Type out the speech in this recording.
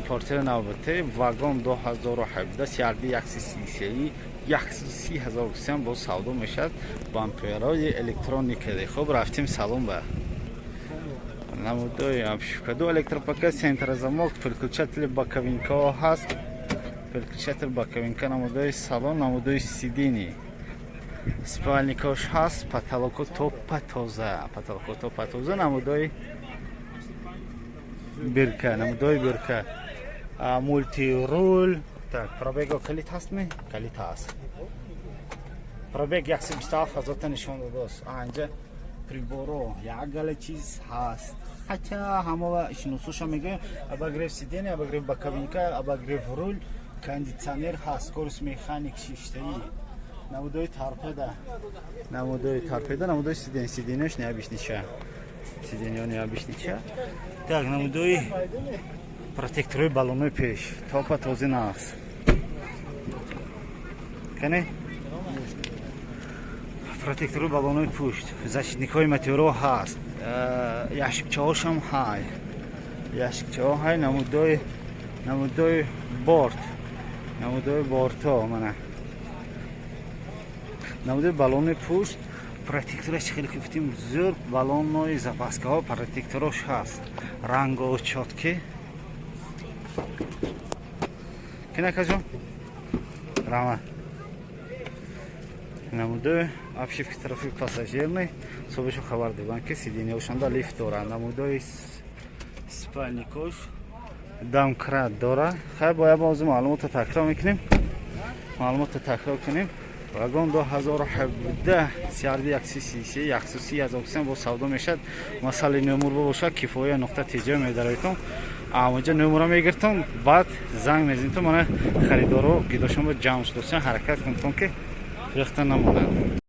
Портери навбате вагон 2017 CRV 133, 130 ҳазор гуфтем, боз савдо мешавад. Бамперои электроникаде. Хуб, рафтем салон ба намудои обшивка, ду электропакет, центрозамок, переключатели боковинкаҳо ҳаст, переключатель боковинка. Намудои салон, намудои сиденье, спальникош ҳаст, потолоко топа тоза, потолоко топа тоза. Намудои бирка, намудои бирка, мультируль. Так, пробего калит ҳастми? Калит ҳаст. Пробег 127 ҳазорта нишон додааст. Анҷа приборо, як гала чиз ҳаст. Хотя ҳамава шиносоша мегӯем: обогрев сиденья, обогрев боковинка, обогрев руль, кондитсионер ҳаст, скорость механик шиштаӣ. Намудои торпеда, намудои торпеда, намудои сиденье, сиденьяш необычнича, сиденья необычнича. Так, намудои протекторои баллонои пеш топа тозӣ нақс кане, протектори баллонои пушт, защитникҳои моторо ҳаст, ящикчаҳошам ҳай, ящикчаҳо ҳай. Намудои борт, намудои борто, мана намудои баллонои пушт, протектораш хеле гуфтим зӯр, баллонои запаскаҳо, протекторош ҳаст, ранго чёткий. Кинакаҷон, раҳмат. Намудои обшивки тарафи пассажирный собишу хабар доданд, ки сиденьяошанда лифт доранд. Намудои спальникош, домкрат дора. Хайр, бояд бози маълумотро такрор мекунем, маълумотро такрор кунем. Вагон 2017 CRV 133, 130 ҳазор бо савдо мешавад. Масъалаи номур бошад, кифоя.тж медароитон, амоҷа номура мегиртон, баъд занг мезинтон. Мана, харидоро гидошон ҷамъ шудосан, ҳаракат кунтон, ки рехта намонад.